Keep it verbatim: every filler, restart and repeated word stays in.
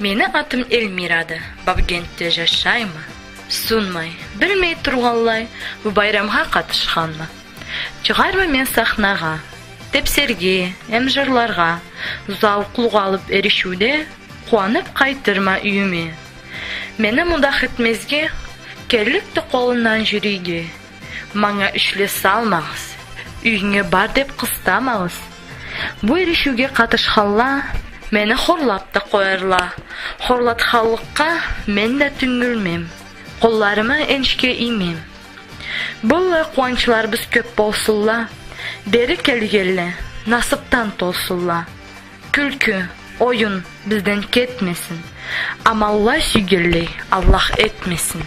Мени атым Эльмирады, Бабгентде жашайма. Сунмай, билмей тургъанлай, бу байрамгъа къатышханма. Чыгъарма мен сахнагъа, тепсерге, эм жырларгъа, зауукълукъ алып эришиуде, къууанып къайтырма юйюме. Мени мудах этмезге, келликди къолундан жюрийге. Манга ишле салмагъыз, юйюнге бар деп къыстамагъыз. Бу эришиуге къатышханла мени хорлап да къоярла. Хорлатханлыкъгъа мен да тюнгюлмем, къолларымы энишге иймем. Быллай къууанчларыбыз кёп болсунла, бери келгенле насыпдан толсунла. Кюлкю, оюн бизден кетмесин, аманлай сюйгенлей Аллах этмесин.